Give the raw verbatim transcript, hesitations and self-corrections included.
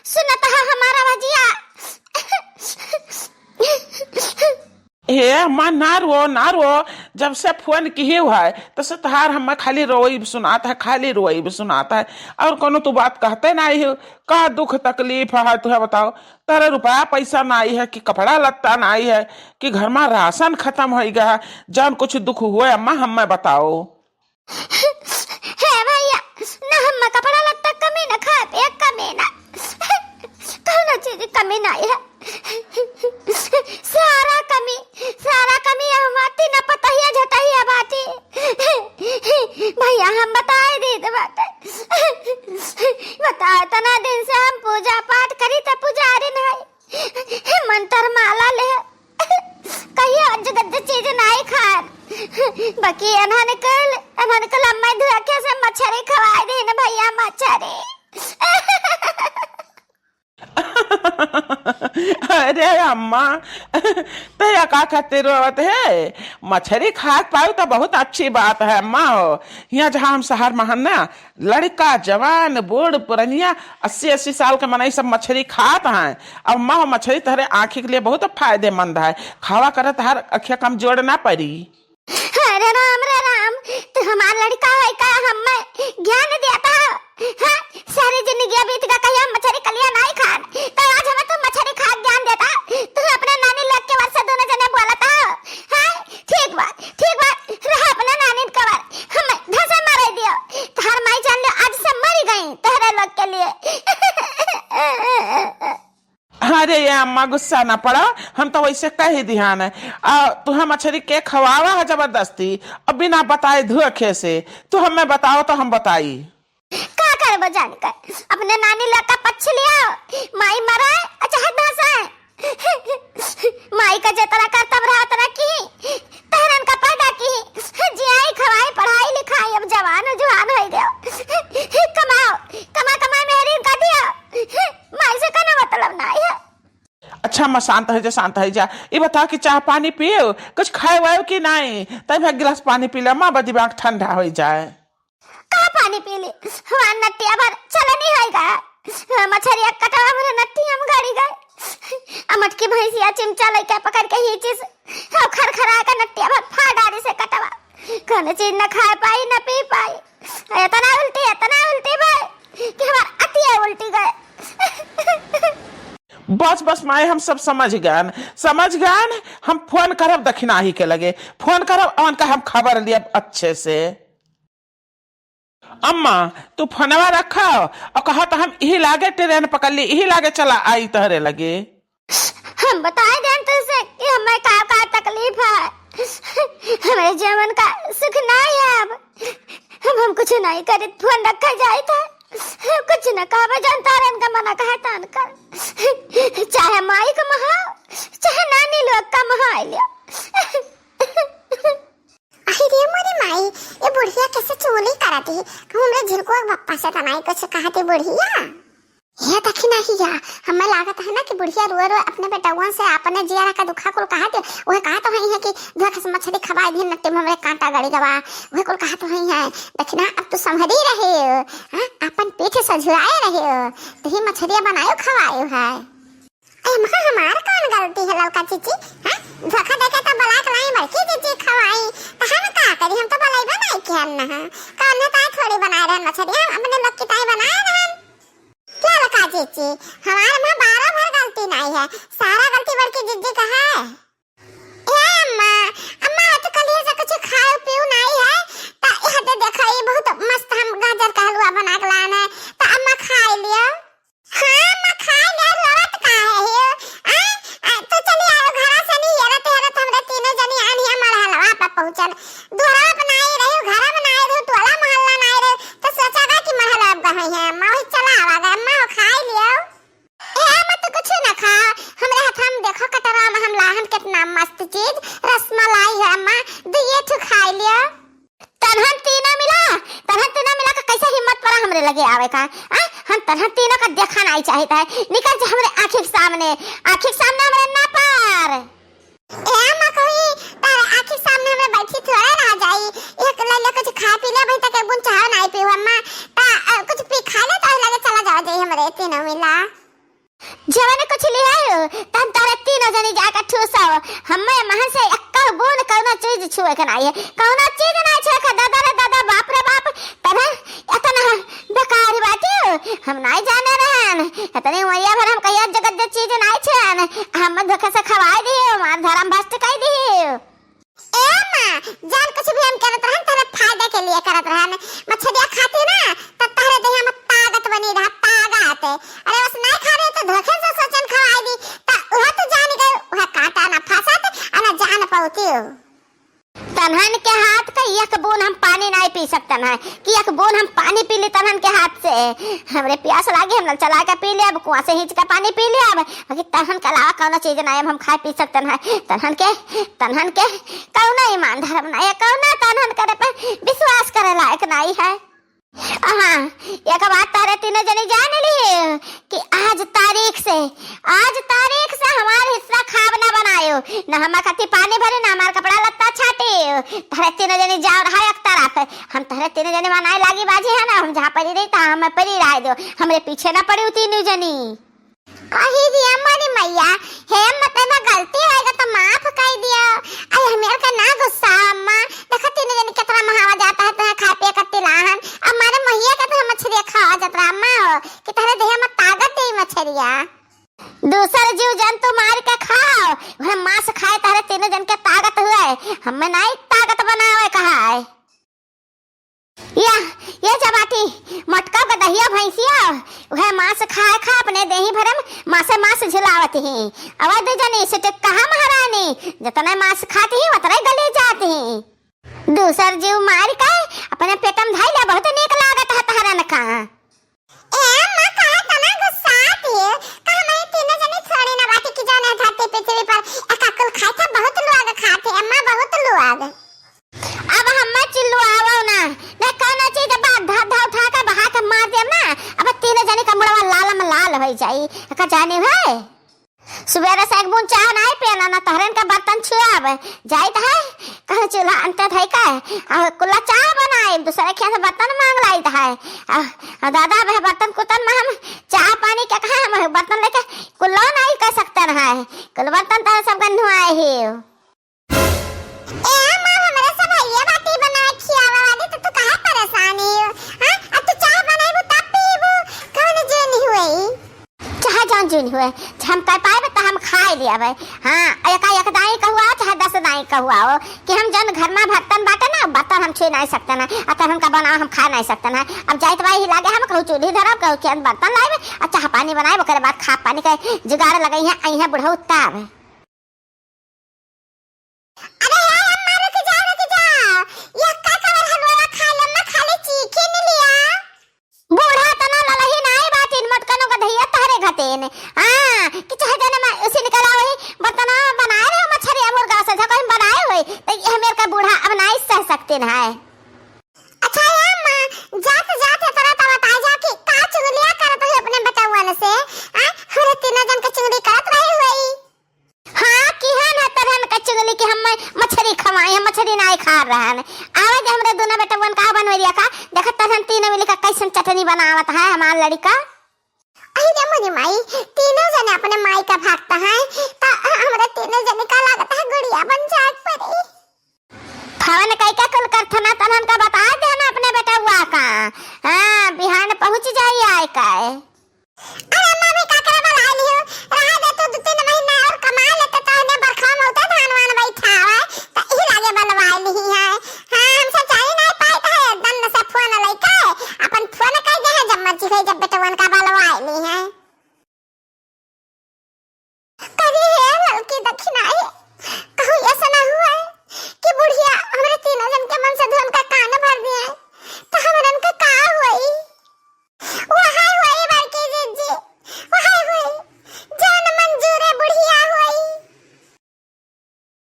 सुनत है हमारा भजिया। हे अम्मा, ना रो, ना रो। जब से फोन किहे है, तब से तोहार हम्मा खाली रोइब सुनात है, खाली रोइब सुनात है। और कोनो तू बात कहते नाहीं हो। का दुख तकलीफ है, तुहे बताओ? तोहरे रुपया पैसा नाहीं है कि कपड़ा लत्ता नाहीं है कि घर मा राशन खतम होइ गया है? जौन कुछ दुख हुए अम्मा, हम्मे बताओ। हे भैया, ना हम्मा कपड़ा लत्ता कमी, ना खाए पिए कमी, ना कौनो चीज कमी नाहीं है। सारा कमी, सारा कमी हमार तीना पतहिया झटहिया बाटी। भैया, हम बताए देत बाटे। बताए, तना दिन से हम पूजा पाठ करी त पुजारी नाहीं। मंत्र माला ले, कहियो अज्ज गज्ज चीज नाहीं खान। बाकी अनहन कल, अनहन कल अम्मा धुआखे से मछरी खवाए देन भैया, मछरी। अरे अम्मा, तैया का खातिर रोवत है? मछरी खात पाऊ तो बहुत अच्छी बात है अम्मा हो। यहाँ जहाँ हम शहर मा हन ना, लड़का, जवान, बूढ़, पुरनिया, अस्सी अस्सी साल के मनई सब मछरी खात हैं। अब माँ, मछरी तहरे आँखी के लिए बहुत फायदेमंद है। खावा करत हर अखिया कमजोर ना पड़ी। अरे राम रे राम, तू हमार लड़का है का? हम्मे ज्ञान देता हो? हाँ, सारी जिंदगी बीत गा, कहिया मछरी कलिया नाहीं खान, तो आज हमें तू मछरी खा ज्ञान देता। तू अपने नानी लग के वर्षा दोनों जने बोलता हो। हाँ, ठीक बात, ठीक बात, रहा अपने नानी के वर। हम धसा मारे दियो। तोहार माई जान ले, आज से मरी गई तोहरे लोग के लिए। अरे ये अम्मा, गुस्सा ना पड़ा, हम तो वैसे कह ही दिहान है। आ, तुहे मछरी के खवावा है जबरदस्ती, अब बिना बताए धुआखे से? तू हमें बताओ तो हम बताई। का करबो जान कर, अपने नानी लोग का पक्ष लिया, माई मराए आ चाहे धसाए। माई का जितना कर्तव्य रहा उतना की, तहरन का पैदा की, जियाई, खवाई, पढ़ाई, लिखाई, अब जवान जुआन होइ गयो। कमाओ, कमा कमा मेहरी का दिया, माई से कौनो मतलब नाहीं है। अच्छा अम्मा, शांत होइ जा, शांत होइ जा। ई बताओ कि चाह पानी पियो, कुछ खाए वाए कि नाहीं? तब एक गिलास पानी पी ले अम्मा, बस दिमाग ठंडा होइ जाए। का पानी पी ली? हमार नट्टिया भर चलनी होइगा। मछरिया कटवा भर नट्टिया में गड़ी गए। आ मटकी भैंसिया चिमचा लइके पकड़ के ही चीज, अब खरखरा के नट्टिया भर फाड़ डारी से कटवा। कौनो चीज न खाए पाई, न पी पाई। इतना उल्टी, इतना उल्टी भाई कि हमार अतिया उल्टी गए। बस, बस माई, हम सब समझ गएन, समझ गएन। हम फोन करब दखिनाही के लगे, फोन करब, उनका हम खबर लियब अच्छे से। अम्मा, तू फोनवा रखो और कहो तो हम इही लागे ट्रेन पकड़ ली, इही लागे चला आई तोहरे लगे। हम बताए देन तुझसे कि हमें का, का तकलीफ है, हमें जीवन का सुख नहीं है अब। हम, हम कुछ नहीं करी, फोन रखा जाए तो कुछ न कहबे, जौन तोहरे इनका मना कहे तान कर, चाहे माई का महा, चाहे नानी लोग का महा लिया। अरे रे मोरी माई, ये बुढ़िया कैसे चुगली करत ही? हमरे झिलकुआ के पप्पा से त नाई कुछ कहत ही बुढ़िया। हे दखिनहिया, हमें लागत है ना कि बुढ़िया रोए रोए अपने बेटउआ से अपने जियरा का दुखा कुल कहत है। वह कहत हई है कि धोखे से मछली खवाई दिन नट्टी में हमरे कांटा गड़ी गवा। वह कुल कहत हई है। दखिना, अब तू संभरी रहे हो, हाँ? अपन पीठ सझुआए रहे हो, तो ही मछलिया बनायो खवायो है। ए माँ, हमार कौन गलती है ललका चीची? हाँ? धोखा देके तो बलाक लाई बड़की चीची खवाई, तो हम का करी? हम तो बलैबे नहीं किहन न है। कौन है ताई थोड़ी बनाए रहन मछरिया, हम अपने लोग की ताई बनाए रहन। ललका चीची, हमार माँ बारह भर गलती नहीं है, सारा गलती बड़की जीजी का है। ए अम्मा, अम्मा, तो कलिया से कुछ खाए पीऊ नहीं है, तो यह दे देखो, ये बहुत मस्त हम गाजर का हलवा बना के लान है, तो अम्मा खाए लियो। हाँ, अम्मा, खाए ले, लड़त काहे हो? आ, आ, तो चली आओ, घरा से नहीं हेरत, हेरत हमरे तीनों जनी आन हिया मड़हलवा पे पहुँचन। दुआरा पे नाई रही, घरा में नाई रही, टोला मोहल्ला नाई रही, तो सोचा गया कि मड़हलवा पे है, अम्मा, वही चला आवा गया, अम्मा, हो खाए लियो। ए, अम्मा, तू कुछ ना खा, हमरे हाथ में देखो, कटरा में हम लाहन कितना मस्त चीज, रसमलाई है, अम्मा, दो ये ठो खाए लियो। तनहन तीना मिला, तनहन तीना मिला का कैसे हिम्मत पड़ा हमरे लगे आवे का? आ? हम तनहन तीना का देखा नहीं चाहित है। निकल जा हमरे आँखी के सामने, आँखी के सामने हमरे ना पार। ए अम्मा, कोई तारे आँखी के सामने हमरे बैठी थोड़े रह जाई। एक ले ले कुछ खा पी ले, अभी तक एक बूंद चाह नहीं पीऊ अम्मा। ता, अ, कुछ पी खा ले तो लगे चला जाओ जाई हमरे तीनों मिला। जवन कुछ लियायो, तन तोहरे तीनों जनी जाके ठूसो। हम्मे महन से एक्का बून कउनो चीज छुए के नाई है, कउनो चीज नाई छुए के। दादा रे दादा, बाप रे बाप, तने एतना बेकार बाटियो, हम नाई जाने रहन। एतनी उमरिया भर हम कहिया जगत जे चीज नाई छुएन, हम धोखे से खवाई दियो, हमार धर्म भ्रष्ट कई दियो। ए माँ, जान कुछ भी हम करत रहन, तोहरे फायदा के लिए करत रहन। मछरिया खाती ना, त तोहरे देह में ताकत बनी रहा, ताकत। अरे बस नहीं खा रहे तो धोखे से सोचन खवाई दी, त वह तो जान गए, वह कांटा ना फंसत, आ ना जान पौती हो। तन्हन के हाथ का एक बून हम पानी नहीं पी सकतन है, कि एक बून हम पानी पी ली तन्हन के हाथ से। हमरे प्यास लागी, हम नल चला के पी लेब, कुआं से खींच के पानी पी लेब, बाकी तन्हन के अलावा कउनो चीज नहीं हम, हम खाए पी सकतन है। तन्हन के, तन्हन के कउनो ईमान धर्म नहीं है, कउनो तन्हन करे पे विश्वास करे लायक नहीं है। हाँ, एक बात तोहरे तीनों जनी जान ली कि आज तारीख से, आज तारीख से हमार हिस्सा खाब ना बनायो, ना हमार खातिर पानी भरे, ना हमार कपड़ा लत्ता छाटे। तोहरे तीनों जनी जाओ रहा एक तरफ, हम तोहरे तीनों जनी मनाए लागी बाजी है ना, हम जहाँ परी रही तहाँ हमें परी रहे दो, हमरे पीछे ना पड़ी तीनों जनी। अही दिया मोरी मैया, हे मत ना गलती होएगा तो माफ कर दियो। आई हमें का ना गुस्सा अम्मा, देखो तीनों जनी कितना महावा जाता है, तुम्हें खाए पिए का तिलाहन, अब हमारे मैया का तो मछरिया खावा जाता है अम्मा हो, कि तोहरे देह में ताकत दे मछरिया। दूसर जीव जंतु मार के खाओ, वह मांस खाए तोहरे तीनों जन के ताकत हुए, हमें नहीं ताकत बनावे कहा है। या, ये जबाटी मोटका के दहिया भैंसिया, वह मांस खाए खा अपने देही भरे में मांसे मांस झुलावत ही। अवै दू जनी से तो कहा महारानी, जतने मांस खाती ही उतने गली जाती ही। दूसर जीव मार के अपने पेट में धइले बहुत नीक लागत है तहरन का। ए अम्मा, काहे तना गुस्सात हियो? का हमरे तीनों जनी थोड़ी ना बाटी कि जौन है धरती पृथ्वी पर एका कुल खाए थे, बहुत लोग खाते अम्मा, बहुत लोग। अब हम्मा चिल्लुआवो ना, न कौनो चीज बात धा धा उठा के बहा के मार देब ना, अब तीनों जनी का मुड़वा लाल में लाल होई जाई। का जाने है? सुबेरे से एक बूंद चाह नाई पियना, ना तहरन का बर्तन छुआब। जाइत है, कहीं चूल्हा अंते धई के, आ, कुल्ला चाह बनाई, दूसरे खेत से बर्तन मांग लाइत है। आ, आ, दादा, वह बर्तन कुतन में हम चाह पानी के कहा, हम बर्तन लेके कुल्लो नाई कर सकते न है। कुल बर्तन तो सब गन्नुआए ही। ए माँ, हमरे सब भैया बाटी बनाए खियावे वाली, तो तू काहे परेशान ही हो? हाँ, अब तू चाह बनाइबू तब पीबू, कौन जे नहीं हुई? चाहे जौन जून हुए, हम कर पाएबे त हम खाए लेबे। हाँ, एका एक दाई कहुआ, चाहे दस दाई कहुआ हो, कि हम जौन घर में बर्तन बाटे ना, बर्तन हम छुए नहीं सकते ना, आ तब हमका बनाओ, हम खा नहीं सकते ना। अब जाइत बाई ही लागे हम कहूँ चूल्ही धरब, कहूँ के बर्तन लाइबे, आ चाह पानी बनाइबे, ओकरे बाद खा पानी के जुगाड़ लगई है, आई है बुढ़ऊ तब। अरे हे अम्मा, रुक जाओ, रुक जाओ। यक्का कवर हलवा खा ले, मैं खाली चीखे न लिया। बूढ़ा तना ललही नाई बाटिन, मोटकनो का धैया तहरे घटेन। हाँ, कि चाहे जने मैं उसी निकला वही बर्तना बनाए रहे मछरी मुर्गा से, झको हम बनाए हुए, तो ये मेरे का बूढ़ा अब नाई सह सकते न है। अच्छा हे अम्मा, जात जात है तरह तरह बताए जा कि का चुगलिया करत है अपने बेटवन से। आ, हमरे तीनों जन के चुगली करत रही हुई। हाँ, किहन है तोहन का चुगली कि हम मछरी खवाई, हम मछरी नाई खा रहन। आवे जे हमरे दोनों बेटवन का बनवेरिया का, देखा तोहन तीनों मिली का कैसन चटनी बनावत है हमार लड़िका। अहि रे मोरी माई, तीनों जने अपने माई का भक्त हैं, त हमरे तीनों जने का लागत है गुड़िया बन जाए पड़ी। फोन कई के कुल करथना तोहन का बता देना अपने बेटवा का। हाँ, बिहान पहुँच जाई आए का।